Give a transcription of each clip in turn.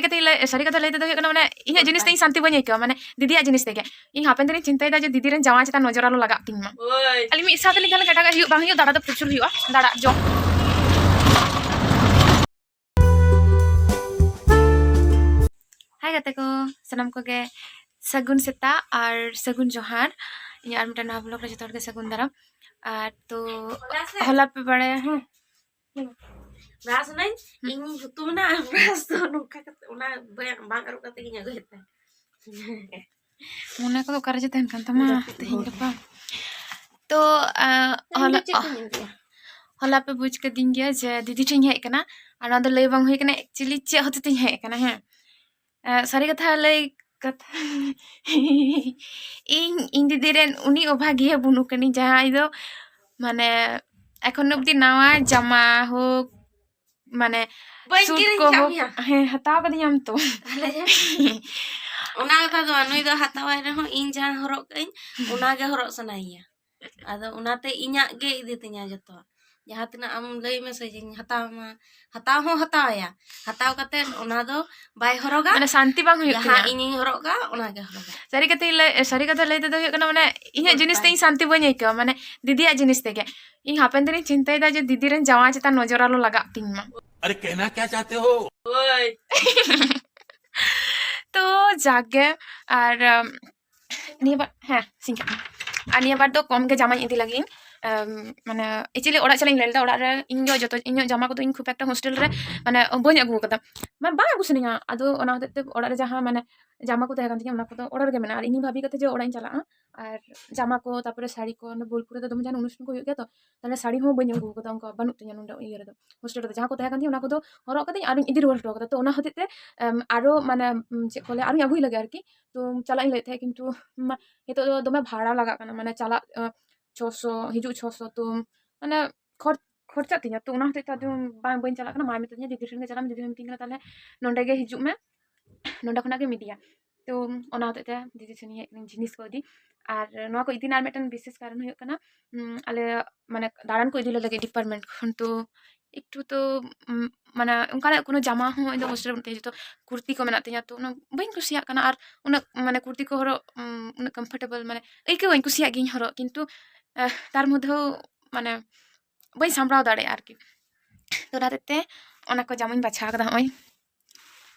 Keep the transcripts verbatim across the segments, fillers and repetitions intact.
ᱠᱟᱛᱮ ᱞᱟᱹᱭ, ᱥᱟᱹᱨᱤ ᱠᱟᱛᱷᱟ ᱞᱟᱹᱭ ᱛᱮᱫᱚ ᱦᱩᱭᱩᱜ ᱠᱟᱱᱟ, ᱢᱟᱱᱮ, ᱤᱧᱟᱹᱜ ᱡᱤᱱᱤᱥ ᱛᱮ ᱤᱧ ᱥᱟᱱᱛᱤ ᱵᱟᱹᱧ ᱟᱹᱭᱠᱟᱹᱣᱟ, ᱢᱟᱱᱮ, ᱫᱤᱫᱤᱭᱟᱜ ᱡᱤᱱᱤᱥ ᱛᱮᱜᱮ᱾ ᱤᱧ ᱦᱟᱯᱮᱱ ᱫᱤᱱᱤᱧ ᱪᱤᱱᱛᱟᱹᱭᱮᱫᱟ ᱡᱮ ᱫᱤᱫᱤ ᱨᱮᱱ ᱡᱟᱶᱟᱭ ᱪᱮᱛᱟᱱ ᱱᱚᱡᱚᱨ ᱟᱞᱚ ᱞᱟᱜᱟᱜ ᱛᱤᱧ ᱢᱟ᱾ ᱳᱭ᱾ ᱟᱞᱮ ᱢᱤᱫ ᱥᱟᱶ ᱛᱮᱞᱤᱧ ᱛᱟᱦᱮᱸ ᱞᱮᱱᱠᱷᱟᱱ ᱮᱴᱟᱜᱟᱜ ᱦᱩᱭᱩᱜ ᱵᱟᱝ ᱦᱩᱭᱩᱜ, ᱫᱟᱬᱟ ᱫᱚ ᱯᱨᱚᱪᱩᱨ ᱦᱩᱭᱩᱜᱼᱟ, ᱫᱟᱬᱟ ᱡᱚᱢ᱾ ᱦᱟᱭ ᱜᱟᱛᱮ ᱠᱚ, ᱥᱟᱱᱟᱢ ᱠᱚᱜᱮ ᱥᱟᱹᱜᱩᱱ ᱥᱮᱛᱟᱜ ᱟᱨ ᱥᱟᱹᱜᱩᱱ ᱡᱚᱦᱟᱨ᱾ ᱤᱧᱟᱹᱜ ᱟᱨ ᱢᱤᱫᱴᱟᱝ ᱱᱟᱣᱟ vlog ᱨᱮ ᱡᱚᱛᱚ ᱦᱚᱲ ᱜᱮ ᱥᱟᱹᱜᱩᱱ ᱫᱟᱨᱟᱢ᱾ ᱟᱨ ᱛᱚ, ᱦᱚᱞᱟ ᱯᱮ ᱵᱟᱲᱟᱭᱟ, ᱦᱮᱸ? ᱵᱨᱟᱥ ᱱᱟᱹᱧ, ᱦᱩᱸ᱾ ᱤᱧ ᱦᱩᱛᱩᱢ ᱮᱱᱟ, ᱟᱨ ᱵᱨᱟᱥ ᱫᱚ ᱱᱚᱝᱠᱟ ᱠᱟᱛᱮ, ᱚᱱᱟ ᱵᱟᱝ, ᱵᱟᱝ ᱟᱹᱨᱩᱵ ᱠᱟᱛᱮ ᱜᱤᱧ ᱟᱹᱜᱩᱭᱮᱫ ᱛᱟᱦᱮᱸᱫ᱾ ᱢᱚᱱᱮ ᱠᱚᱫᱚ ᱚᱠᱟᱨᱮ ᱪᱚ ᱛᱟᱦᱮᱱ ᱠᱟᱱ ᱛᱟᱢᱟ ᱡᱟᱹᱯᱤᱫ ᱛᱮᱦᱮᱧ ᱦᱚᱸ᱾ ᱜᱟᱯᱟ᱾ ᱛᱚ, ᱟ, ᱤᱧ ᱫᱚ ᱦᱚᱞᱟ, ᱪᱮᱫ ᱠᱚᱧ ᱤᱫᱤᱭᱟ? ᱦᱚᱞᱟ ᱯᱮ ᱵᱩᱡᱽ ᱠᱟᱫᱤᱧ ᱜᱮᱭᱟ ᱡᱮ ᱫᱤᱫᱤ ᱴᱷᱮᱱ ᱤᱧ ᱦᱮᱡ ᱟᱠᱟᱱᱟ, ᱟᱨ ᱱᱚᱣᱟ ᱫᱚ ᱞᱟᱹᱭ ᱵᱟᱝ ᱦᱩᱭ ᱠᱟᱱᱟ actually ᱪᱮᱫ ᱦᱚᱛᱮ ᱛᱮᱧ ᱦᱮᱡ ᱟᱠᱟᱱᱟ, ᱦᱮᱸ᱾ ᱟ, ᱥᱟᱹᱨᱤ ᱠᱟᱛᱷᱟ ᱞᱟᱹᱭ ᱠᱟᱛᱷᱟ, ᱤᱧ, ᱤᱧ ᱫᱤᱫᱤ ᱨᱮᱱ ᱩᱱᱤ ᱚᱵᱷᱟᱜᱤᱭᱟᱹ ᱵᱩᱱᱩ ᱠᱟᱹᱱᱟᱹᱧ, ᱡᱟᱦᱟᱸᱭ ᱫᱚ, ᱢᱟᱱᱮ, ᱮᱠᱷᱚᱱ ᱚᱵᱫᱤ ᱱᱟᱣᱟ ᱡᱟᱢᱟ ᱦᱳᱠ, ᱢᱟᱱᱮ, ᱵᱟᱹᱧ ᱥᱩᱴ ᱠᱤᱨᱤᱧ ᱠᱚ ᱠᱟᱜ ᱦᱳᱠ, ᱢᱮᱭᱟ᱾ ᱦᱮᱸ, ᱦᱟᱛᱟᱣ ᱠᱟᱫᱤᱧᱟᱢ ᱛᱚ᱾ ᱛᱟᱦᱞᱮ ᱚᱱᱟ ᱠᱟᱛᱷᱟ ᱫᱚ ᱵᱟᱝ, ᱱᱩᱭ ᱫᱚ ᱦᱟᱛᱟᱣᱟᱭ ᱨᱮᱦᱚᱸ ᱤᱧ ᱡᱟᱦᱟᱸ ᱦᱚᱨᱚᱜ ᱠᱟᱜ ᱟᱹᱧ, ᱚᱱᱟ ᱜᱮ ᱦᱚᱨᱚᱜ ᱥᱟᱱᱟᱭᱮᱭᱟ᱾ ᱟᱫᱚ ᱚᱱᱟᱛᱮ ᱤᱧᱟᱜ ᱜᱮ ᱤᱫᱤ ᱛᱤᱧᱟ ᱡᱚᱛᱚᱣᱟᱜ᱾ ᱡᱟᱦᱟᱸ ᱛᱤᱱᱟᱹᱜ ᱟᱢ ᱞᱟᱹᱭ ᱢᱮᱥᱮ ᱡᱮᱧ ᱦᱟᱛᱟᱣ ᱟᱢᱟ, ᱦᱟᱛᱟᱣ ᱦᱚᱸ ᱦᱟᱛᱟᱣᱟᱭᱟ᱾ ᱦᱟᱛᱟᱣ ᱠᱟᱛᱮ ᱚᱱᱟ ᱫᱚ ᱵᱟᱭ ᱦᱚᱨᱚᱜᱟ, ᱢᱟᱱᱮ ᱥᱟᱱᱛᱤ ᱵᱟᱝ ᱦᱩᱭᱩᱜ ᱡᱟᱦᱟᱸ ᱛᱤᱧᱟ᱾ ᱤᱧᱤᱧ ᱦᱚᱨᱚᱜ ᱠᱟᱜ, ᱚᱱᱟ ᱜᱮ ᱦᱚᱨᱚᱜᱟ᱾ ᱥᱟᱹᱨᱤ ᱠᱟᱛᱷᱟ ᱞᱟᱹᱭ, ᱥᱟᱹᱨᱤ ᱠᱟᱛᱷᱟ ᱞᱟᱹᱭ ᱛᱮᱫᱚ ᱦᱩᱭᱩᱜ ᱠᱟᱱᱟ, ᱢᱟᱱᱮ, ᱤᱧᱟᱹᱜ ᱡᱤᱱᱤᱥ ᱛᱮ ᱤᱧ ᱥᱟᱱᱛᱤ ᱵᱟᱹᱧ ᱟᱹᱭᱠᱟᱹᱣᱟ, ᱢᱟᱱᱮ, ᱫᱤᱫᱤᱭᱟᱜ ᱡᱤᱱᱤᱥ ᱛᱮᱜᱮ᱾ ᱤᱧ ᱦᱟᱯᱮᱱ ᱫᱤᱱᱤᱧ ᱪᱤᱱᱛᱟᱹᱭᱮᱫᱟ ᱡᱮ ᱫᱤᱫᱤ ᱨᱮᱱ ᱡᱟᱶᱟᱭ ᱪᱮᱛᱟᱱ ᱱᱚᱡᱚᱨ ᱟᱞᱚ ᱞᱟᱜᱟᱜ ᱛᱤᱧ ᱢᱟ᱾ अरे कहना क्या चाहते हो? ᱳᱭ᱾ ᱛᱚ ᱡᱟᱠᱜᱮ, ᱟᱨ, ᱟᱢ, ᱱᱤᱭᱟᱹ ᱵᱟᱨ, ᱦᱮᱸ, ᱥᱤᱧ ᱠᱟᱜ ᱢᱮ᱾ ᱟᱨ ᱱᱤᱭᱟᱹ ᱵᱟᱨ ᱫᱚ ᱠᱚᱢ ᱜᱮ ᱡᱟᱢᱟᱧ ᱤᱫᱤ ᱞᱟᱹᱜᱤᱫ᱾ ᱟᱢ, ᱢᱟᱱᱮ, actually ᱚᱲᱟᱜ ᱪᱟᱞᱟᱜ ᱤᱧ ᱞᱟᱹᱭ ᱞᱮᱫᱟ, ᱚᱲᱟᱜ ᱨᱮ ᱤᱧ ᱜᱮ ᱡᱚᱛᱚ, ᱤᱧᱟᱹᱜ ᱡᱟᱢᱟ ᱠᱚᱫᱚ ᱤᱧ ᱠᱷᱩᱵ ᱮᱠᱴᱟ ᱦᱳᱥᱴᱮᱞ ᱨᱮ, ᱢᱟᱱᱮ, ᱵᱟᱹᱧ ᱟᱹᱜᱩ ᱟᱠᱟᱫᱟ, ᱢᱟᱱᱮ, ᱵᱟᱝ ᱟᱹᱜᱩ ᱥᱟᱱᱟᱧᱟ᱾ ᱟᱫᱚ ᱚᱱᱟ ᱦᱚᱛᱮᱡ ᱛᱮ ᱚᱲᱟᱜ ᱨᱮ ᱡᱟᱦᱟᱸ, ᱢᱟᱱᱮ, ᱡᱟᱢᱟ ᱠᱚ ᱛᱟᱦᱮᱸ ᱠᱟᱱ ᱛᱤᱧᱟ, ᱚᱱᱟ ᱠᱚᱫᱚ ᱚᱰᱟᱨ ᱜᱮ ᱢᱮᱱᱟᱜᱼᱟ᱾ ᱟᱨ ᱤᱧ ᱵᱷᱟᱵᱤ ᱠᱟᱛᱮ ᱡᱮ ᱚᱲᱟᱜ ᱤᱧ ᱪᱟᱞᱟᱜᱼᱟ, ᱟᱨ ᱡᱟᱢᱟ ᱠᱚ, ᱛᱟᱨᱯᱚᱨᱮ ᱥᱟᱹᱲᱤ ᱠᱚ, ᱚᱱᱟ ᱵᱳᱞᱯᱩᱨ ᱨᱮᱫᱚ ᱫᱚᱢᱮ ᱡᱟᱦᱟᱱ ᱚᱱᱩᱥᱴᱷᱟᱱ ᱠᱚ ᱦᱩᱭᱩᱜ ᱜᱮᱭᱟ ᱛᱚ, ᱛᱟᱦᱞᱮ ᱥᱟᱹᱲᱤ ᱦᱚᱸ ᱵᱟᱹᱧ ᱟᱹᱜᱩ ᱟᱠᱟᱫᱟ, ᱚᱱᱠᱟ ᱵᱟᱹᱱᱩᱜ ᱛᱤᱧᱟ ᱱᱚᱰᱮ ᱤᱭᱟᱹ ᱨᱮᱫᱚ, ᱦᱳᱥᱴᱮᱞ ᱨᱮᱫᱚ᱾ ᱡᱟᱦᱟᱸ ᱠᱚ ᱛᱟᱦᱮᱸ ᱠᱟᱱ ᱛᱤᱧᱟ, ᱚᱱᱟ ᱠᱚᱫᱚ ᱦᱚᱨᱚᱜ ᱠᱟᱹᱫᱟᱹᱧ ᱟᱨᱤᱧ ᱤᱫᱤ ᱨᱩᱣᱟᱹᱲ ᱦᱚᱴᱚ ᱠᱟᱫᱟ᱾ ᱛᱚ ᱚᱱᱟ ᱦᱚᱛᱮᱡ ᱛᱮ, ᱮᱢ, ᱟᱨᱚ, ᱢᱟᱱᱮ, ᱩᱢ, ᱪᱮᱫ ᱠᱚ ᱞᱟᱹᱭᱟ, ᱟᱨᱚᱧ ᱟᱹᱜᱩᱭ ᱞᱟᱹᱜᱤᱫ ᱟᱨᱠᱤ᱾ ᱛᱚ ᱪᱟᱞᱟᱜ ᱤᱧ ᱞᱟᱹᱭᱮᱫ ᱛᱟᱦᱮᱸᱫ, ᱠᱤᱱᱛᱩ, ᱢᱟ, ᱱᱤᱛᱚᱜ ᱫᱚ ᱫᱚᱢᱮ ᱵᱷᱟᱲᱟ ᱞᱟᱜᱟᱜ ᱠᱟᱱᱟ, ᱢᱟᱱᱮ, ᱪᱟᱞᱟᱜ, ᱮ, ᱪᱷᱚᱥᱚ, ᱦᱤᱡᱩᱜ ᱪᱷᱚᱥᱚ, ᱛᱚ, ᱢᱟᱱᱮ, ᱠᱷᱚᱨ-, ᱠᱷᱚᱨᱪᱟᱜ ᱛᱤᱧᱟ᱾ ᱛᱚ ᱚᱱᱟ ᱦᱚᱛᱮᱡ ᱛᱮ ᱟᱫᱚ ᱵᱟᱝ, ᱵᱟᱹᱧ ᱪᱟᱞᱟᱜ ᱠᱟᱱᱟ᱾ ᱢᱟᱭ ᱢᱮᱛᱟᱫᱤᱧᱟ, "ᱫᱤᱫᱤ ᱴᱷᱮᱱ ᱜᱮ ᱪᱟᱞᱟᱜ ᱢᱮ", ᱫᱤᱫᱤ ᱦᱚᱸ ᱢᱤᱛᱟᱹᱧ ᱠᱟᱱᱟ, "ᱛᱟᱦᱞᱮ ᱱᱚᱸᱰᱮ ᱜᱮ ᱦᱤᱡᱩᱜ ᱢᱮ, ᱱᱚᱸᱰᱮ ᱠᱷᱚᱱᱟᱜ ᱜᱮᱢ ᱤᱫᱤᱭᱟ᱾" ᱛᱚ ᱚᱱᱟ ᱦᱚᱛᱮᱡ ᱛᱮ ᱫᱤᱫᱤ ᱴᱷᱮᱱᱤᱧ ᱦᱮᱡ ᱠᱟᱱᱟ, ᱡᱤᱱᱤᱥ ᱠᱚ ᱤᱫᱤ᱾ ᱟᱨ ᱱᱚᱣᱟ ᱠᱚ ᱤᱫᱤ ᱨᱮᱱᱟᱜ ᱟᱨ ᱢᱤᱫᱴᱮᱱ ᱵᱤᱥᱮᱥ ᱠᱟᱨᱚᱱ ᱦᱩᱭᱩᱜ ᱠᱟᱱᱟ, ᱩᱸ, ᱟᱞᱮ, ᱢᱟᱱᱮ, ᱫᱟᱬᱟᱱ ᱠᱚ ᱤᱫᱤ ᱞᱮ ᱞᱟᱹᱜᱤᱫ ᱰᱤᱯᱟᱨᱴᱢᱮᱱᱴ ᱠᱷᱚᱱ᱾ ᱛᱚ ᱮᱠᱴᱩ ᱛᱚ ᱢᱟᱱᱮ ᱚᱱᱠᱟᱱᱟᱜ ᱠᱳᱱᱳ ᱡᱟᱢᱟ ᱦᱚᱸ ᱤᱧ ᱫᱚ ᱦᱳᱥᱴᱮᱞ ᱨᱮ ᱵᱟᱹᱱᱩᱜ ᱛᱤᱧᱟ, ᱡᱚᱛᱚ ᱠᱩᱨᱛᱤ ᱠᱚ ᱢᱮᱱᱟᱜ ᱛᱤᱧᱟ᱾ ᱛᱚ ᱚᱱᱟ ᱵᱟᱹᱧ ᱠᱩᱥᱤᱭᱟᱜ ᱠᱟᱱᱟ᱾ ᱟᱨ ᱩᱱᱟᱹᱜ ᱢᱟᱱᱮ ᱠᱩᱨᱛᱤ ᱠᱚ ᱦᱚᱨᱚᱜ ᱩᱱᱟᱹᱜ ᱠᱚᱢᱯᱷᱚᱨᱴᱮᱵᱚᱞ ᱢᱟᱱᱮ ᱟᱹᱭᱠᱟᱹᱣ ᱵᱟᱹᱧ ᱠᱩᱥᱤᱭᱟᱜ ᱜᱤᱭᱟᱹᱧ ᱦᱚᱨᱚᱜ, ᱠᱤᱱᱛᱩ ᱛᱟᱨ ᱢᱚᱫᱽᱫᱷᱮᱣ ᱢᱟᱱᱮ ᱵᱟᱹᱧ ᱥᱟᱢᱵᱲᱟᱣ ᱫᱟᱲᱮᱭᱟᱜᱼᱟ ᱟᱨᱠᱤ᱾ ᱛᱚ ᱚᱱᱟ ᱦᱚᱛᱮᱡ ᱛᱮ ᱚᱱᱟ ᱠᱚ ᱡᱟᱢᱟᱧ ᱵᱟᱪᱷᱟᱣ ᱠᱟᱫᱟ᱾ ᱦᱚᱸᱜᱼᱚᱭ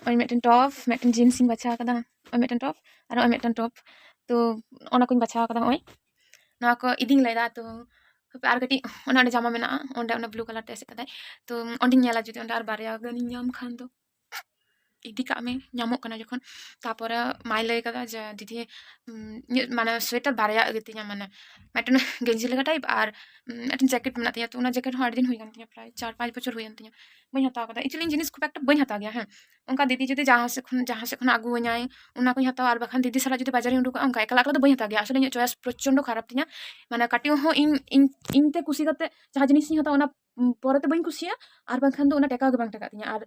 ᱳᱭ ᱢᱤᱫᱴᱮᱱ ᱴᱚᱯ, ᱢᱤᱫᱴᱮᱱ ᱡᱤᱱᱥ ᱤᱧ ᱵᱟᱪᱷᱟᱣ ᱠᱟᱫᱟ, ᱳᱭ ᱢᱤᱫᱴᱮᱱ ᱴᱚᱯ ᱟᱨ ᱳᱭ ᱢᱤᱫᱴᱮᱱ ᱴᱚᱯ᱾ ᱛᱚ ᱚᱱᱟ ᱠᱚᱧ ᱵᱟᱪᱷᱟᱣ ᱠᱟᱫᱟ᱾ ᱦᱚᱸᱜᱼᱚᱭ ᱱᱚᱣᱟ ᱠᱚ ᱤᱫᱤᱧ ᱞᱟᱹᱭᱫᱟ᱾ ᱛᱚ ᱦᱟᱯᱮ ᱟᱨ ᱠᱟᱹᱴᱤᱡ ᱚᱱᱮ ᱚᱸᱰᱮ ᱡᱟᱢᱟ ᱢᱮᱱᱟᱜᱼᱟ, ᱚᱸᱰᱮ ᱚᱱᱟ ᱵᱞᱩ ᱠᱟᱞᱟᱨ ᱛᱮ ᱮᱥᱮᱫ ᱠᱟᱫᱟᱭ᱾ ᱛᱚ ᱚᱸᱰᱮᱧ ᱧᱮᱞᱟ ᱡᱩᱫᱤ ᱚᱸᱰᱮ ᱟᱨ ᱵᱟᱨᱭᱟ ᱜᱟᱱᱤᱧ ᱧᱟᱢ ᱠᱷᱟᱱ ᱫᱚ ᱤᱫᱤ ᱠᱟᱜ ᱢᱮ, ᱧᱟᱢᱚᱜ ᱠᱟᱱᱟ ᱡᱚᱠᱷᱚᱱ᱾ ᱛᱟᱯᱚᱨᱮ ᱢᱟᱭ ᱞᱟᱹᱭ ᱠᱟᱫᱟ ᱡᱮ ᱫᱤᱫᱤ ᱤᱧᱟᱹᱜ ᱢᱟᱱᱮ ᱥᱳᱭᱮᱴᱟᱨ ᱵᱟᱨᱭᱟ ᱜᱮᱛᱤᱧᱟ, ᱢᱟᱱᱮ ᱢᱤᱫᱴᱮᱱ ᱜᱮᱧᱡᱤ ᱞᱮᱠᱟ ᱴᱟᱭᱤᱯ ᱟᱨ ᱢᱤᱫᱴᱮᱱ ᱡᱮᱠᱮᱴ ᱢᱮᱱᱟᱜ ᱛᱤᱧᱟ᱾ ᱛᱚ ᱚᱱᱟ ᱡᱮᱠᱮᱴ ᱦᱚᱸ ᱟᱹᱰᱤ ᱫᱤᱱ ᱦᱩᱭ ᱠᱟᱱ ᱛᱤᱧᱟ, ᱯᱨᱟᱭ ᱪᱟᱨ ᱯᱟᱸᱪ ᱵᱚᱪᱷᱚᱨ ᱦᱩᱭᱮᱱ ᱛᱤᱧᱟ, ᱵᱟᱹᱧ ᱦᱟᱛᱟᱣ ᱠᱟᱫᱟ᱾ ᱮᱠᱪᱩᱭᱮᱞᱤ ᱤᱧ ᱡᱤᱱᱤᱥ ᱠᱷᱩᱵ ᱮᱠᱴᱟ ᱵᱟᱹᱧ ᱦᱟᱛᱟᱣ ᱜᱮᱭᱟ᱾ ᱦᱮᱸ, ᱚᱱᱠᱟ ᱫᱤᱫᱤ ᱡᱩᱫᱤ ᱡᱟᱦᱟᱸ ᱥᱮᱫ ᱠᱷᱚᱱ ᱡᱟᱦᱟᱸ ᱥᱮᱫ ᱠᱷᱚᱱ ᱟᱹᱜᱩᱣᱟᱹᱧᱟᱭ ᱚᱱᱟ ᱠᱚᱧ ᱦᱟᱛᱟᱣᱟ, ᱟᱨ ᱵᱟᱠᱷᱟᱱ ᱫᱤᱫᱤ ᱥᱟᱞᱟᱜ ᱡᱩᱫᱤ ᱵᱟᱡᱟᱨᱤᱧ ᱩᱰᱩᱠᱚᱜᱼᱟ ᱚᱱᱠᱟ ᱮᱠᱞᱟ ᱮᱠᱞᱟ ᱫᱚ ᱵᱟᱹᱧ ᱦᱟᱛᱟᱣ ᱜᱮᱭᱟ᱾ ᱟᱥᱚᱞᱮ ᱤᱧᱟᱹᱜ ᱪᱚᱭᱮᱥ ᱯᱨᱚᱪᱚᱱᱰᱚ ᱠᱷᱟᱨᱟᱯ ᱛᱤᱧᱟ, ᱢᱟᱱᱮ ᱠᱟᱹᱴᱤᱡ ᱦᱚᱸ ᱤᱧ ᱤᱧ ᱤᱧ ᱛᱮ ᱠᱩᱥᱤ ᱠᱟᱛᱮ ᱡᱟᱦᱟᱸ ᱡᱤᱱᱤᱥ ᱤᱧ ᱦᱟᱛᱟᱣᱟ ᱚᱱᱟ ᱯᱚᱨᱮ ᱛᱮ ᱵᱟᱹᱧ ᱠᱩᱥᱤᱭᱟᱜᱼᱟ, ᱟᱨ ᱵᱟᱝᱠᱷᱟᱱ ᱫᱚ ᱚᱱᱟ ᱴᱮᱠᱟᱣ ᱜᱮ ᱵᱟᱝ ᱴᱮᱠᱟᱜ ᱛᱤᱧᱟ᱾ ᱟᱨ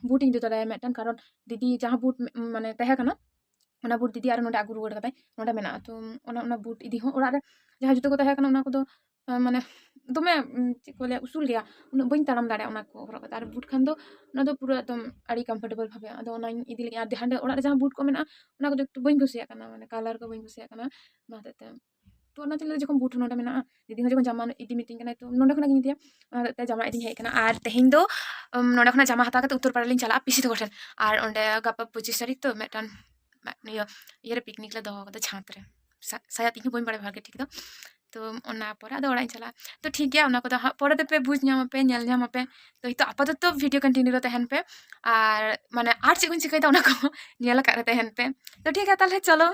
ᱵᱩᱴ ᱤᱧ ᱤᱫᱤ ᱛᱚᱨᱟᱭᱟ ᱢᱤᱫᱴᱟᱝ, ᱠᱟᱨᱚᱱ ᱫᱤᱫᱤ ᱡᱟᱦᱟᱸ ᱵᱩᱴ ᱢᱟᱱᱮ ᱛᱟᱦᱮᱸ ᱠᱟᱱᱟ ᱚᱱᱟ ᱵᱩᱴ ᱫᱤᱫᱤ ᱟᱨᱚ ᱱᱚᱰᱮ ᱟᱹᱜᱩ ᱨᱩᱣᱟᱹᱲ ᱠᱟᱫᱟᱭ, ᱱᱚᱰᱮ ᱢᱮᱱᱟᱜᱼᱟ᱾ ᱛᱚ ᱚᱱᱟ ᱚᱱᱟ ᱵᱩᱴ ᱤᱫᱤ ᱦᱚᱸ ᱚᱲᱟᱜ ᱨᱮ ᱡᱟᱦᱟᱸ ᱡᱩᱛᱟᱹ ᱠᱚ ᱛᱟᱦᱮᱸ ᱠᱟᱱᱟ ᱚᱱᱟ ᱠᱚᱫᱚ ᱢᱟᱱᱮ ᱫᱚᱢᱮ ᱪᱮᱫ ᱠᱚ ᱞᱟᱹᱭᱟ ᱩᱥᱩᱞ ᱜᱮᱭᱟ, ᱩᱱᱟᱹᱜ ᱵᱟᱹᱧ ᱛᱟᱲᱟᱢ ᱫᱟᱲᱮᱭᱟᱜᱼᱟ ᱚᱱᱟ ᱠᱚ ᱦᱚᱨᱚᱜ ᱠᱟᱛᱮ᱾ ᱟᱨ ᱵᱩᱴ ᱠᱷᱟᱱ ᱫᱚ ᱚᱱᱟ ᱫᱚ ᱯᱩᱨᱟᱹ ᱮᱠᱫᱚᱢ ᱟᱹᱰᱤ ᱠᱚᱢᱯᱷᱚᱨᱴᱮᱵᱚᱞ ᱵᱷᱟᱵᱮ᱾ ᱟᱫᱚ ᱚᱱᱟᱧ ᱤᱫᱤ ᱞᱟᱹᱜᱤᱫ᱾ ᱟᱨ ᱦᱟᱸᱰᱮ ᱚᱲᱟᱜ ᱨᱮ ᱡᱟᱦᱟᱸ ᱵᱩᱴ ᱠᱚ ᱢᱮᱱᱟᱜᱼᱟ ᱚᱱᱟ ᱠᱚᱫᱚ ᱮᱠᱴᱩ ᱵᱟᱹᱧ ᱠᱩᱥᱤᱭᱟᱜ ᱠᱟᱱᱟ, ᱢᱟᱱᱮ ᱠᱟᱞᱟᱨ ᱠᱚ ᱵᱟᱹᱧ ᱠᱩᱥᱤᱭᱟᱜ ᱠᱟᱱᱟ᱾ ᱚᱱᱟ ᱦᱚᱛᱮᱡ ᱛᱮ ᱛᱚ ᱚᱱᱟ ᱛᱮᱧ ᱞᱟᱹᱭᱫᱟ ᱡᱚᱠᱷᱚᱱ ᱵᱩᱴ ᱱᱚᱰᱮ ᱢᱮᱱᱟᱜᱼᱟ, ᱫᱤᱫᱤ ᱦᱚᱸ ᱡᱚᱠᱷᱚᱱ ᱡᱟᱢᱟ ᱤᱫᱤ ᱢᱤᱛᱟᱹᱧ ᱠᱟᱱᱟᱭ ᱛᱚ ᱱᱚᱰᱮ ᱠᱷᱚᱱᱟᱜ ᱜᱤᱧ ᱤᱫᱤᱭᱟ᱾ ᱚᱱᱟ ᱦᱚᱛᱮᱡ ᱛᱮ ᱡᱟᱢᱟ ᱤᱫᱤᱧ ᱦᱮᱡ ᱠᱟᱱᱟ᱾ ᱟᱨ ᱛᱮᱦᱮᱧ ᱫᱚ ᱱᱚᱰᱮ ᱠᱷᱚᱱᱟᱜ ᱡᱟᱢᱟ ᱦᱟᱛᱟᱣ ᱠᱟᱛᱮ ᱩᱛᱛᱚᱨ ᱯᱟᱲᱟ ᱞᱤᱧ ᱪᱟᱞᱟᱜᱼᱟ ᱯᱤᱥᱤ ᱛᱟᱠᱚ ᱴᱷᱮᱱ᱾ ᱟᱨ ᱚᱸᱰᱮ ᱜᱟᱯᱟ ᱯᱚᱸᱪᱤᱥ ᱛᱟᱹᱨᱤᱠᱷ ᱛᱚ ᱢᱤᱫᱴᱟᱝ ᱤᱭᱟᱹ ᱤᱭᱟᱹᱨᱮ ᱯᱤᱠᱱᱤᱠ ᱞᱮ ᱫᱚᱦᱚ ᱠᱟᱫᱟ ᱪᱷᱟᱸᱫᱽ ᱨᱮ᱾ ᱥᱟᱭᱟᱫ ᱤᱧ ᱦᱚᱸ ᱵᱟᱹᱧ ᱵᱟᱲᱟᱭᱟ ᱵᱷᱟᱜᱮ ᱴᱷᱤᱠ ᱫᱚ᱾ ᱛᱚ ᱚᱱᱟ ᱯᱚᱨᱮ ᱟᱫᱚ ᱚᱲᱟᱜ ᱤᱧ ᱪᱟᱞᱟᱜᱼᱟ᱾ ᱛᱚ ᱴᱷᱤᱠ ᱜᱮᱭᱟ, ᱚᱱᱟ ᱠᱚᱫᱚ ᱦᱟᱸᱜ ᱯᱚᱨᱮ ᱛᱮᱯᱮ ᱵᱩᱡᱽ ᱧᱟᱢᱟᱯᱮ, ᱧᱮᱞ ᱧᱟᱢᱟᱯᱮ᱾ ᱛᱚ ᱱᱤᱛᱚᱜ ᱟᱯᱟᱛᱚᱛᱚ ᱵᱷᱤᱰᱤᱭᱳ ᱠᱚᱱᱴᱤᱱᱤᱭᱩ ᱨᱮ ᱛᱟᱦᱮᱱ ᱯᱮ᱾ ᱟᱨ ᱢᱟᱱᱮ ᱟᱨ ᱪᱮᱫ ᱠᱚᱧ ᱪᱤᱠᱟᱹᱭᱮᱫᱟ ᱚᱱᱟ ᱠᱚ ᱧᱮᱞ ᱟᱠᱟᱫ ᱨᱮ ᱛᱟᱦᱮᱱ ᱯᱮ᱾ ᱛᱚ ᱴᱷᱤᱠ ᱜᱮᱭᱟ ᱛᱟᱦᱚᱞᱮ, ᱪᱚᱞᱚ᱾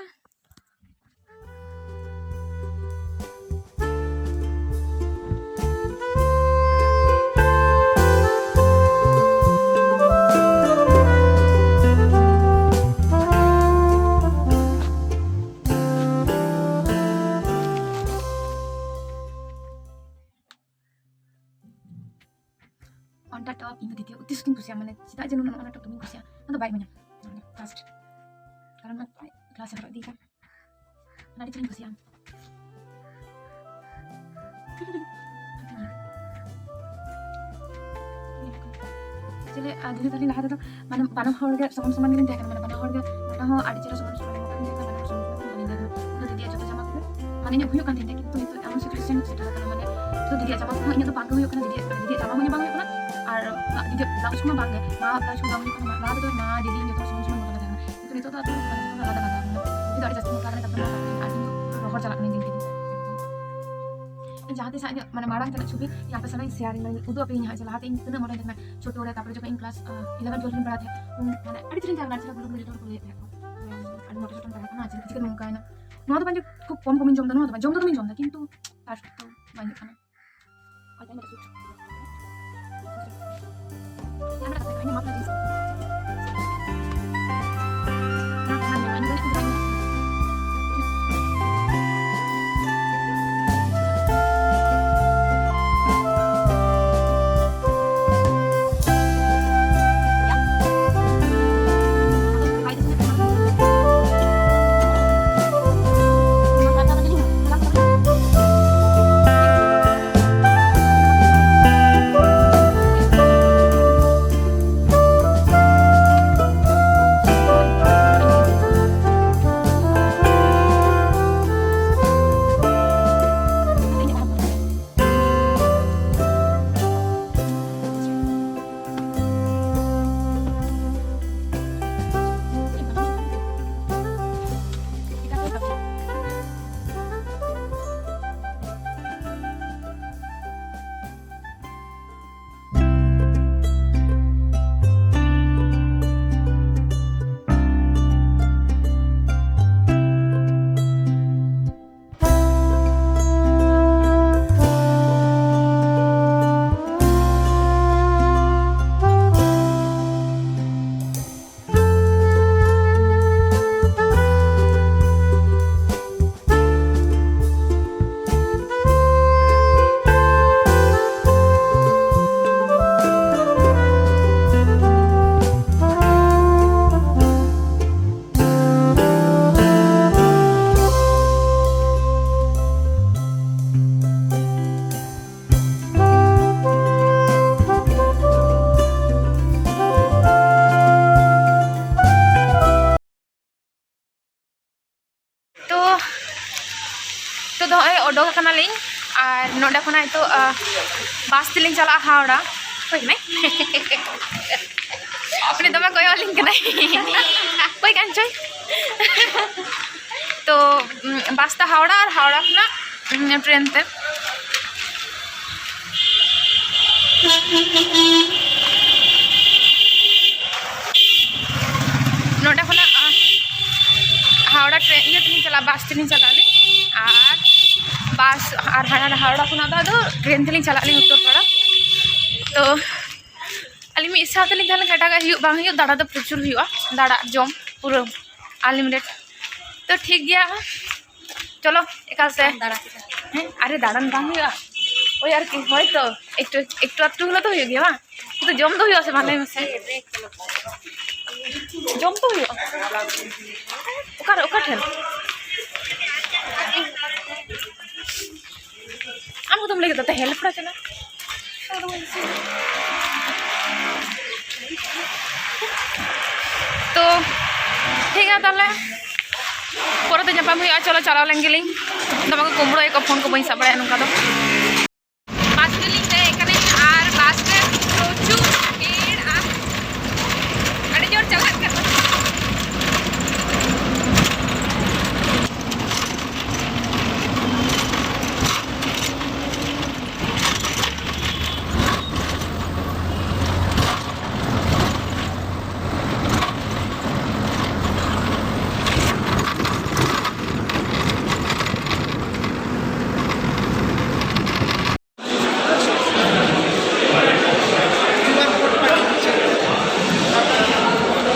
ᱚᱱᱟ ᱴᱚᱯ ᱤᱧ ᱫᱚ ᱫᱤᱫᱤ ᱚᱛᱤ ᱥᱩᱫᱷᱤᱧ ᱠᱩᱥᱤᱭᱟᱜᱼᱟ, ᱢᱟᱱᱮ ᱪᱮᱫᱟᱜ ᱡᱮ ᱱᱩᱱᱟᱹᱜ ᱚᱱᱟ ᱴᱚᱯ ᱫᱚᱢᱮᱧ ᱠᱩᱥᱤᱭᱟᱜᱼᱟ, ᱚᱱᱟ ᱫᱚ ᱵᱟᱭ ᱤᱢᱟᱹᱧᱟ᱾ ᱯᱷᱟᱥᱴ ᱠᱟᱨᱚᱱ ᱚᱱᱟ ᱠᱞᱟᱥ ᱮ ᱦᱚᱨᱚᱜ ᱤᱫᱤᱭᱮᱫᱟ, ᱚᱱᱟ ᱟᱹᱰᱤ ᱪᱮᱦᱨᱟᱧ ᱠᱩᱥᱤᱭᱟᱜᱼᱟ᱾ ᱮᱠᱪᱩᱭᱮᱞᱤ ᱫᱤᱱᱟᱹ ᱛᱟᱹᱞᱤᱧ ᱞᱟᱦᱟ ᱨᱮᱫᱚ ᱢᱟᱱᱮ ᱵᱟᱱᱟ ᱦᱚᱲ ᱜᱮ ᱥᱚᱢᱟᱱ ᱥᱚᱢᱟᱱ ᱜᱮᱞᱤᱧ ᱛᱟᱦᱮᱸ ᱠᱟᱱᱟ, ᱢᱟᱱᱮ ᱵᱟᱱᱟ ᱦᱚᱲ ᱜᱮ ᱢᱚᱴᱟ ᱦᱚᱸ ᱟᱹᱰᱤ ᱪᱮᱦᱨᱟ ᱥᱚᱢᱟᱱ ᱥᱚᱢᱟᱱ ᱢᱚᱴᱟ ᱞᱤᱧ ᱛᱟᱦᱮᱸ ᱠᱟᱱᱟ, ᱵᱟᱱᱟ ᱦᱚᱲ ᱥᱚᱢᱟᱱ ᱥᱚᱢᱟᱱ ᱵᱟᱹᱞᱤᱧ ᱛᱟᱦᱮᱸ ᱠᱟᱱᱟ᱾ ᱩᱱᱟᱹᱜ ᱫᱤᱫᱤᱭᱟᱜ ᱡᱚᱛᱚ ᱡᱟᱢᱟ ᱠᱚᱜᱮ ᱢᱟᱱᱮ ᱤᱧᱟᱹᱜ ᱦᱩᱭᱩᱜ ᱠᱟᱱ ᱛᱤᱧ ᱛᱟᱦᱮᱸ, ᱠᱤᱱᱛᱩ ᱱᱤᱛᱚᱜ ᱮᱢᱚᱱ ᱥᱤᱪᱩᱭᱮᱥᱚᱱ ᱥᱮᱴᱮᱨ ᱟᱠᱟᱱᱟ, ᱢᱟᱱᱮ ᱱᱤᱛᱚᱜ ᱫᱤᱫᱤᱭᱟᱜ ᱡᱟᱢᱟ ᱠᱚᱦᱚᱸ ᱤᱧᱟᱹᱜ ᱫᱚ ᱵᱟᱝ ᱜᱮ ᱦᱩᱭᱩᱜ ᱠᱟᱱᱟ, ᱫᱤᱫᱤᱭᱟᱜ ᱫᱤᱫᱤᱭᱟᱜ ᱡᱟᱢᱟ ᱦᱚᱸ ᱤᱧᱟᱹᱜ ᱵᱟᱝ ᱦᱩᱭᱩᱜ ᱠᱟᱱᱟ, ᱟᱨ ᱫᱤᱫᱤᱭᱟᱜ ᱵᱞᱟᱩᱡᱽ ᱠᱚᱢᱟ ᱵᱟᱝ ᱜᱮ, ᱢᱟ ᱵᱞᱟᱩᱡᱽ ᱠᱚ ᱵᱟᱝ ᱦᱩᱭᱩᱜ ᱠᱟᱱᱟ, ᱢᱟ ᱞᱟᱦᱟ ᱛᱮᱫᱚ ᱢᱟ ᱫᱤᱫᱤ ᱡᱚᱛᱚ ᱥᱚᱢᱟᱱ ᱥᱚᱢᱟᱱ ᱢᱚᱴᱟ ᱞᱮ ᱛᱟᱦᱮᱸ ᱠᱟᱱᱟ, ᱠᱤᱱᱛᱩ ᱱᱤᱛᱚᱜ ᱫᱚ ᱟᱫᱚ ᱢᱟᱱᱮ ᱡᱚᱛᱚ ᱟᱞᱟᱫᱟ ᱟᱞᱟᱫᱟ, ᱢᱟᱱᱮ ᱫᱤᱫᱤ ᱫᱚ ᱟᱹᱰᱤ ᱡᱟᱹᱥᱛᱤ ᱢᱚᱴᱟ ᱟᱠᱟᱱᱟ, ᱛᱟᱨᱯᱚᱨᱮ ᱢᱟ ᱟᱨ ᱤᱧ ᱫᱚ ᱨᱚᱦᱚᱲ ᱪᱟᱞᱟᱜ ᱠᱟᱱᱟ ᱫᱤᱱ ᱠᱮ ᱫᱤᱱ᱾ ᱡᱟᱦᱟᱸ ᱛᱤᱥ ᱦᱟᱸᱜ ᱤᱧᱟᱹᱜ ᱢᱟᱱᱮ ᱢᱟᱲᱟᱝ ᱛᱮᱱᱟᱜ ᱪᱷᱚᱵᱤ ᱤᱧ ᱟᱯᱮ ᱥᱟᱞᱟᱜ ᱤᱧ ᱥᱮᱭᱟᱨ ᱤᱧ, ᱢᱟᱱᱮ ᱩᱫᱩᱜ ᱟᱯᱮᱭᱟᱹᱧ ᱦᱟᱸᱜ, ᱡᱮ ᱞᱟᱦᱟᱛᱮ ᱤᱧ ᱛᱤᱱᱟᱹᱜ ᱢᱚᱴᱟᱧ ᱛᱟᱦᱮᱸ ᱠᱟᱱᱟ ᱪᱷᱳᱴᱳ ᱨᱮ, ᱛᱟᱨᱯᱚᱨᱮ ᱡᱚᱠᱷᱚᱱ ᱤᱧ ᱠᱞᱟᱥ ᱤᱞᱮᱵᱷᱮᱱ ᱴᱩᱭᱮᱞᱵᱷ ᱨᱤᱧ ᱯᱟᱲᱦᱟᱜ ᱛᱟᱦᱮᱸᱫ, ᱩᱱ ᱢᱟᱱᱮ ᱟᱹᱰᱤ ᱪᱮᱦᱨᱟᱧ ᱛᱟᱦᱮᱸ ᱠᱟᱱᱟ, ᱟᱹᱰᱤ ᱪᱮᱦᱨᱟ ᱜᱩᱞᱩ ᱜᱩᱞᱩ ᱡᱚᱛᱚ ᱦᱚᱲ ᱠᱚ ᱞᱟᱹᱭᱮᱫ ᱛᱟᱦᱮᱸᱫ ᱠᱚ, ᱟᱹᱰᱤ ᱢᱚᱴᱟ ᱥᱚᱴᱟᱧ ᱛᱟᱦᱮᱸ ᱠᱟᱱᱟ, ᱪᱤᱠᱟᱹ ᱪᱤᱠᱟᱹ ᱱᱚᱝᱠᱟᱭᱮᱱᱟ? ᱱᱚᱣᱟ ᱫᱚ ᱵᱟᱝ ᱡᱮ ᱠᱷᱩᱵ ᱠᱚᱢ ᱠᱚᱢᱤᱧ ᱡᱚᱢ ᱮᱫᱟ, ᱱᱚᱣᱟ ᱫᱚ ᱵᱟᱝ, ᱡᱚᱢ ᱫᱚ ᱫᱚᱢᱮᱧ ᱡᱚᱢ ᱮᱫᱟ, ᱠᱤᱱᱛᱩ ᱟᱨ ᱛᱚ ᱵᱟᱝ ᱦᱩᱭᱩᱜ ᱠᱟᱱᱟ᱾ ᱟᱨ ᱱᱚᱰᱮ ᱠᱷᱚᱱᱟᱜ ᱱᱤᱛᱚᱜ, ᱟ, ᱵᱟᱥ ᱛᱮᱞᱤᱧ ᱪᱟᱞᱟᱜᱼᱟ ᱦᱟᱣᱲᱟ᱾ ᱚᱠᱚᱭ ᱠᱟᱱᱟᱭ? ᱩᱱᱤ ᱫᱚᱢᱮ ᱠᱚᱭᱚᱜ ᱟᱹᱞᱤᱧ ᱠᱟᱱᱟᱭ᱾ ᱚᱠᱚᱭ ᱠᱟᱱ ᱪᱚᱭ? ᱛᱚ, ᱩᱢ, ᱵᱟᱥ ᱛᱮ ᱦᱟᱣᱲᱟ ᱟᱨ ᱦᱟᱣᱲᱟ ᱠᱷᱚᱱᱟᱜ, ᱩᱢ, ᱴᱨᱮᱱ ᱛᱮ᱾ ᱱᱚᱰᱮ ᱠᱷᱚᱱᱟᱜ, ᱟ, ᱦᱟᱣᱲᱟ ᱴᱨᱮᱱ, ᱤᱭᱟᱹ ᱛᱮᱞᱤᱧ ᱪᱟᱞᱟᱜᱼᱟ, ᱵᱟᱥ ᱛᱮᱞᱤᱧ ᱪᱟᱞᱟᱜ ᱟᱹᱞᱤᱧ᱾ ᱟᱨ ᱵᱟᱥ ᱟᱨ ᱦᱟᱱᱟ ᱦᱟᱣᱲᱟ ᱠᱷᱚᱱᱟᱜ ᱫᱚ ᱟᱫᱚ ᱴᱨᱮᱱ ᱛᱮᱞᱤᱧ ᱪᱟᱞᱟᱜ ᱟᱹᱞᱤᱧ ᱩᱛᱛᱚᱨᱯᱟᱲᱟ᱾ ᱛᱚ ᱟᱹᱞᱤᱧ ᱢᱤᱫ ᱥᱟᱶ ᱛᱮᱞᱤᱧ ᱛᱟᱦᱮᱸ ᱞᱮᱱᱠᱷᱟᱱ ᱮᱴᱟᱜᱟᱜ ᱦᱩᱭᱩᱜ ᱵᱟᱝ ᱦᱩᱭᱩᱜ, ᱫᱟᱬᱟ ᱫᱚ ᱯᱨᱚᱪᱩᱨ ᱦᱩᱭᱩᱜᱼᱟ, ᱫᱟᱬᱟ ᱡᱚᱢ ᱯᱩᱨᱟᱹ unlimited᱾ ᱛᱚ ᱴᱷᱤᱠ ᱜᱮᱭᱟ, ᱪᱚᱞᱚ ᱮᱠᱟᱞ ᱛᱮ᱾ ᱫᱟᱬᱟ ᱠᱮᱫᱟ᱾ ᱦᱮᱸ, ᱟᱨᱮ ᱫᱟᱬᱟᱱ ᱵᱟᱝ ᱦᱩᱭᱩᱜᱼᱟ, ᱳᱭ ᱟᱨᱠᱤ ᱦᱳᱭ ᱛᱚ ᱮᱠᱴᱩ ᱮᱠᱴᱩ ᱟᱫᱴᱩ ᱦᱤᱞᱳᱜ ᱫᱚ ᱦᱩᱭᱩᱜ ᱜᱮᱭᱟ ᱵᱟᱝ? ᱠᱤᱱᱛᱩ ᱡᱚᱢ ᱫᱚ ᱦᱩᱭᱩᱜᱼᱟ ᱥᱮ ᱵᱟᱝ, ᱞᱟᱹᱭ ᱢᱮᱥᱮ? ᱡᱚᱢ ᱫᱚ ᱦᱩᱭᱩᱜᱼᱟ᱾ ᱚᱠᱟᱨᱮ, ᱚᱠᱟ ᱴᱷᱮᱱ? ᱟᱢ ᱠᱚᱫᱚᱢ ᱞᱟᱹᱭ ᱠᱮᱫᱟ ᱛᱟᱦᱮᱸ ᱞᱮᱯᱲᱟ ᱪᱟᱞᱟᱜ᱾ ᱛᱚ ᱴᱷᱤᱠ ᱜᱮᱭᱟ ᱛᱟᱦᱞᱮ, ᱯᱚᱨᱮᱛᱮ ᱧᱟᱯᱟᱢ ᱦᱩᱭᱩᱜᱼᱟ᱾ ᱪᱚᱞᱚ ᱪᱟᱞᱟᱣ ᱞᱮᱱ ᱜᱮᱞᱤᱧ, ᱫᱚᱢᱮ ᱠᱚ ᱠᱩᱢᱵᱽᱲᱩᱭᱮᱫ ᱠᱚ, ᱯᱷᱳᱱ ᱠᱚ ᱵᱟᱹᱧ ᱥᱟᱵ ᱵᱟᱲᱟᱭᱟ ᱱᱚᱝᱠᱟ ᱫᱚ᱾ ᱵᱟᱥ ᱨᱮᱞᱤᱧ ᱫᱮᱡ ᱠᱟᱱᱟᱧ ᱟᱨ ᱵᱟᱥ ᱨᱮ ᱯᱨᱚᱪᱩᱨ ᱵᱷᱤᱲ ᱟᱨ ᱟᱹᱰᱤ ᱡᱳᱨ ᱪᱟᱞᱟᱜ ᱠᱟᱱᱟ᱾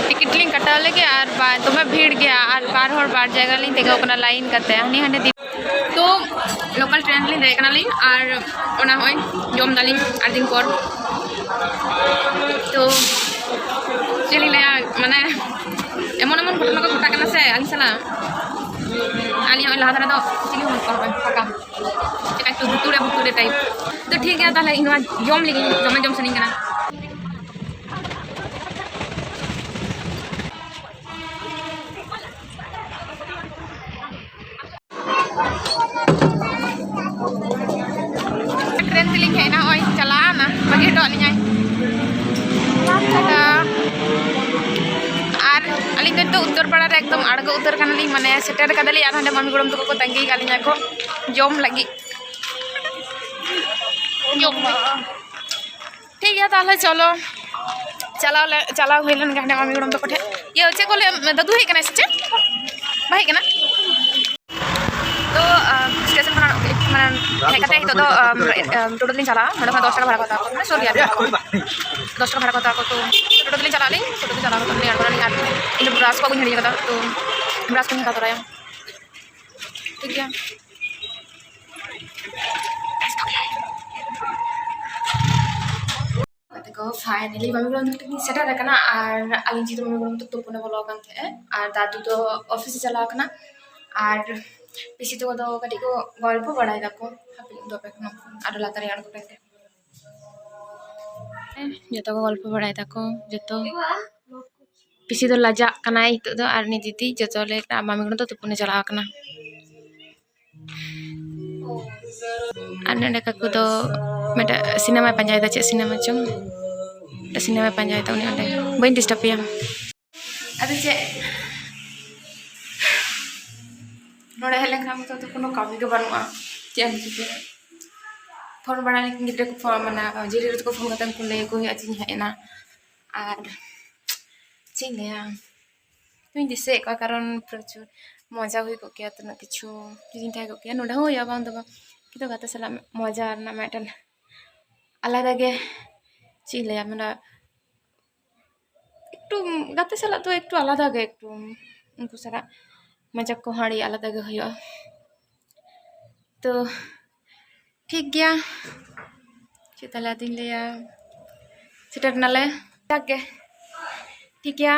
ᱴᱤᱠᱤᱴ ᱞᱤᱧ ᱠᱟᱴᱟᱣ ᱞᱮᱜᱮ ᱟᱨ ᱵᱟ-, ᱫᱚᱢᱮ ᱵᱷᱤᱲ ᱜᱮᱭᱟ ᱟᱨ ᱵᱟᱨ ᱦᱚᱲ ᱵᱟᱨ ᱡᱟᱭᱜᱟ ᱞᱤᱧ ᱛᱤᱸᱜᱩ ᱠᱟᱱᱟ ᱞᱟᱭᱤᱱ ᱠᱟᱛᱮ, ᱦᱟᱹᱱᱤ ᱦᱟᱸᱰᱮ ᱫᱤ-, ᱛᱚ ᱞᱳᱠᱟᱞ ᱴᱨᱮᱱ ᱨᱮᱞᱤᱧ ᱫᱮᱡ ᱠᱟᱱᱟᱞᱤᱧ ᱟᱨ ᱚᱱᱟ ᱦᱚᱸᱜᱼᱚᱭ ᱡᱚᱢ ᱫᱟᱞᱤᱧ ᱟᱹᱰᱤ ᱫᱤᱱ ᱯᱚᱨ᱾ ᱛᱚ ᱪᱮᱫ ᱞᱤᱧ ᱞᱟᱹᱭᱟ, ᱢᱟᱱᱮ ᱮᱢᱚᱱ ᱮᱢᱚᱱ ᱜᱷᱚᱴᱚᱱᱟ ᱠᱚ ᱜᱷᱚᱴᱟᱜ ᱠᱟᱱᱟ ᱥᱮ ᱟᱹᱞᱤᱧ ᱥᱟᱞᱟᱜ᱾ ᱟᱹᱞᱤᱧ ᱦᱚᱸᱜᱼᱚᱭ ᱞᱟᱦᱟ ᱫᱷᱟᱨᱮ ᱫᱚ ᱪᱤᱞᱤ ᱦᱚᱸ ᱵᱟᱹᱱᱩᱜ ᱠᱚᱣᱟ, ᱦᱚᱸᱜᱼᱚᱭ ᱯᱷᱟᱸᱠᱟ᱾ ᱪᱮᱠᱟ ᱮᱠᱴᱩ ᱵᱷᱩᱛᱩᱲᱮ ᱵᱷᱩᱛᱩᱲᱮ ᱴᱟᱭᱤᱯ᱾ ᱛᱚ ᱴᱷᱤᱠ ᱜᱮᱭᱟ, ᱛᱟᱦᱞᱮ ᱤᱧ ᱱᱚᱣᱟ ᱡᱚᱢ ᱞᱟᱹᱜᱤᱫ, ᱫᱚᱢᱮ ᱡᱚᱢ ᱥᱟᱱᱟᱧ ᱠᱟᱱᱟ᱾ ᱱᱤᱛᱚᱜ ᱩᱛᱛᱚᱨ ᱯᱟᱲᱟ ᱨᱮ ᱮᱠᱫᱚᱢ ᱟᱬᱜᱚ ᱩᱛᱟᱹᱨ ᱠᱟᱱᱟᱞᱤᱧ, ᱢᱟᱱᱮ ᱥᱮᱴᱮᱨ ᱠᱟᱫᱟᱞᱤᱧ᱾ ᱟᱨ ᱦᱟᱸᱰᱮ ᱢᱟᱢᱤ ᱜᱚᱲᱚᱢ ᱛᱟᱠᱚ ᱠᱚ ᱛᱟᱺᱜᱤ ᱟᱠᱟᱫ ᱞᱤᱧᱟ ᱠᱚ ᱡᱚᱢ ᱞᱟᱹᱜᱤᱫ᱾ ᱡᱚᱢ ᱞᱟᱹᱜᱤᱫ᱾ ᱴᱷᱤᱠ ᱜᱮᱭᱟ, ᱛᱟᱦᱚᱞᱮ ᱪᱚᱞᱚ, ᱪᱟᱞᱟᱣ ᱞᱮ, ᱪᱟᱞᱟᱣ ᱦᱩᱭ ᱞᱮᱱ ᱜᱮ ᱦᱟᱸᱰᱮ ᱢᱟᱢᱤ ᱜᱚᱲᱚᱢ ᱛᱟᱠᱚ ᱴᱷᱮᱱ᱾ ᱤᱭᱟᱹ, ᱪᱮᱫ ᱠᱚ ᱞᱟᱹᱭᱟ, ᱫᱟᱫᱩ ᱦᱮᱡ ᱠᱟᱱᱟᱭ ᱥᱮ ᱪᱮᱫ? ᱵᱟᱭ ᱦᱮᱡ ᱠᱟᱱᱟ? ᱛᱚ, ᱟᱸ, ᱥᱴᱮᱥᱚᱱ ᱠᱷᱚᱱᱟᱜ, ᱢᱟᱱᱮ, ᱦᱮᱡ ᱠᱟᱛᱮ ᱱᱤᱛᱚᱜ ᱫᱚ, ᱟᱸ, ᱴᱳᱴᱳ ᱛᱮᱞᱤᱧ ᱪᱟᱞᱟᱜᱼᱟ᱾ ᱱᱚᱸᱰᱮ ᱠᱷᱚᱱᱟᱜ ᱫᱚᱥ ᱴᱟᱠᱟ ᱵᱷᱟᱲᱟ ᱠᱚ ᱦᱟᱛᱟᱣᱟ ᱠᱚ, ᱢᱟᱱᱮ, ᱥᱩᱨ ᱜᱮᱭᱟ ᱟᱨᱠᱤ᱾ ᱫᱚᱥ ᱴᱟᱠᱟ ᱵᱷᱟᱲᱟ ᱠᱚ ᱦᱟᱛᱟᱣᱟ ᱠᱚ, ᱛᱚ ᱴᱳᱴᱳ ᱛᱮᱞᱤᱧ ᱪᱟᱞᱟᱜ ᱟᱹᱞᱤᱧ, ᱴᱳᱴᱳ ᱛᱮ ᱪᱟᱞᱟᱣ ᱠᱟᱛᱮ ᱞᱤᱧ ᱟᱬᱜᱚᱱᱟ ᱞᱤᱧ᱾ ᱟᱨ ᱤᱧ ᱫᱚ ᱵᱨᱟᱥ ᱠᱚ ᱟᱹᱜᱩᱧ ᱦᱤᱲᱤᱧ ᱠᱟᱫᱟ, ᱛᱚ ᱵᱨᱟᱥ ᱠᱚᱧ ᱦᱟᱛᱟᱣ ᱛᱚᱨᱟᱭᱟ᱾ ᱴᱷᱤᱠ ᱜᱮᱭᱟ᱾ ᱜᱟᱛᱮ ᱠᱚ, finally ᱢᱟᱢᱤ ᱜᱚᱲᱚᱢ ᱛᱟᱠᱚ ᱴᱷᱮᱱ ᱤᱧ ᱥᱮᱴᱮᱨ ᱟᱠᱟᱱᱟ᱾ ᱟᱨ ᱟᱹᱞᱤᱧ ᱡᱮᱦᱮᱛᱩ ᱢᱟᱢᱤ ᱜᱚᱲᱚᱢ ᱛᱟᱠᱚ ᱛᱩᱯᱩᱱᱮ ᱵᱚᱞᱚ ᱟᱠᱟᱱ ᱛᱟᱦᱮᱸᱜᱼᱟ, ᱟᱨ ᱫᱟᱫᱩ ᱫᱚ ᱚᱯᱷᱤᱥ ᱮ ᱪᱟᱞᱟᱣ ᱟᱠᱟᱱᱟ, ᱟᱨ ᱯᱤᱥᱤ ᱛᱟᱠᱚ ᱫᱚ ᱠᱟᱹᱴᱤᱡ ᱠᱚ ᱜᱚᱞᱯᱚ ᱵᱟᱲᱟᱭ ᱫᱟᱠᱚ᱾ ᱦᱟᱯᱮ ᱤᱧ ᱫᱚ ᱟᱯᱮ ᱠᱷᱚᱱ ᱟᱨᱚ ᱞᱟᱛᱟᱨ ᱨᱮ ᱟᱬᱜᱚ ᱠᱟᱛᱮ ᱡᱚᱛᱚ ᱠᱚ ᱜᱚᱞᱯᱚ ᱵᱟᱲᱟᱭ ᱫᱟᱠᱚ ᱡᱚᱛᱚ᱾ ᱯᱤᱥᱤ ᱫᱚ ᱞᱟᱡᱟᱜ ᱠᱟᱱᱟᱭ ᱱᱤᱛᱚᱜ ᱫᱚ, ᱟᱨ ᱩᱱᱤ ᱫᱤᱫᱤ ᱡᱚᱛᱚ ᱞᱮ, ᱟᱨ ᱢᱟᱢᱤ ᱜᱚᱲᱚᱢ ᱫᱚ ᱛᱩᱯᱩᱱᱮ ᱪᱟᱞᱟᱣ ᱟᱠᱟᱱᱟ᱾ ᱟᱨ ᱱᱚᱰᱮ ᱠᱟᱠᱩ ᱫᱚ ᱢᱤᱫᱴᱟᱝ ᱥᱤᱱᱮᱢᱟᱭ ᱯᱟᱸᱡᱟᱭᱮᱫᱟ, ᱪᱮᱫ ᱥᱤᱱᱮᱢᱟ ᱪᱚᱝ, ᱢᱤᱫᱴᱟᱝ ᱥᱤᱱᱮᱢᱟᱭ ᱯᱟᱸᱡᱟᱭᱮᱫᱟ ᱩᱱᱤ ᱚᱸᱰᱮ᱾ ᱵᱟᱹᱧ ᱰᱤᱥᱴᱟᱵᱽ ᱯᱮᱭᱟ᱾ ᱟᱫᱚ ᱪᱮᱫ, ᱱᱚᱰᱮ ᱦᱮᱡ ᱞᱮᱱᱠᱷᱟᱱ ᱢᱚᱛᱚ ᱫᱚ ᱠᱳᱱᱳ ᱠᱟᱹᱢᱤ ᱜᱮ ᱵᱟᱹᱱᱩᱜᱼᱟ, ᱪᱮᱫ ᱮᱢ ᱪᱤᱠᱟᱹᱭᱟ? ᱯᱷᱳᱱ ᱵᱟᱲᱟ ᱞᱮᱠᱷᱟᱱ ᱜᱤᱫᱽᱨᱟᱹ ᱠᱚ ᱯᱷᱳᱱ, ᱢᱟᱱᱮ ᱡᱤᱨᱤ ᱛᱟᱠᱚ ᱯᱷᱳᱱ ᱠᱟᱛᱮ ᱩᱱᱠᱩ ᱞᱟᱹᱭ ᱟᱠᱚ ᱦᱩᱭᱩᱜᱼᱟ ᱡᱮ ᱤᱧ ᱦᱮᱡ ᱮᱱᱟ᱾ ᱟᱨ ᱪᱮᱫ ᱤᱧ ᱞᱟᱹᱭᱟ, ᱤᱧ ᱫᱤᱥᱟᱹᱭᱮᱫ ᱠᱚᱣᱟ, ᱠᱟᱨᱚᱱ ᱯᱨᱚᱪᱩᱨ ᱢᱚᱡᱟ ᱦᱩᱭ ᱠᱚᱜ ᱠᱮᱭᱟ, ᱛᱤᱱᱟᱹᱜ ᱠᱤᱪᱷᱩ ᱡᱩᱫᱤᱧ ᱛᱟᱦᱮᱸ ᱠᱚᱜ ᱠᱮᱭᱟ᱾ ᱱᱚᱰᱮ ᱦᱚᱸ ᱦᱩᱭᱩᱜᱼᱟ, ᱵᱟᱝ ᱫᱚ ᱵᱟᱝ, ᱠᱤᱱᱛᱩ ᱜᱟᱛᱮ ᱥᱟᱞᱟᱜ ᱢᱚᱡᱟ ᱨᱮᱱᱟᱜ ᱢᱤᱫᱴᱮᱱ ᱟᱞᱟᱫᱟ ᱜᱮ, ᱪᱮᱫ ᱤᱧ ᱞᱟᱹᱭᱟ, ᱢᱟᱱᱮ ᱮᱠᱴᱩ ᱜᱟᱛᱮ ᱥᱟᱞᱟᱜ ᱫᱚ ᱮᱠᱴᱩ ᱟᱞᱟᱫᱟ ᱜᱮ, ᱮᱠᱴᱩ ᱩᱱᱠᱩ ᱥᱟᱞᱟᱜ ᱢᱚᱡᱟ ᱠᱚᱦᱚᱸ ᱟᱹᱰᱤ ᱟᱞᱟᱫᱟ ᱜᱮ ᱦᱩᱭᱩᱜᱼᱟ᱾ ᱛᱚ ᱴᱷᱤᱠ ᱜᱮᱭᱟ, ᱪᱮᱫ ᱛᱟᱦᱞᱮ ᱟᱫᱚᱧ ᱞᱟᱹᱭᱟ, ᱥᱮᱴᱮᱨ ᱱᱟᱞᱮ, ᱡᱟᱠ ᱜᱮ, ᱴᱷᱤᱠ ᱜᱮᱭᱟ᱾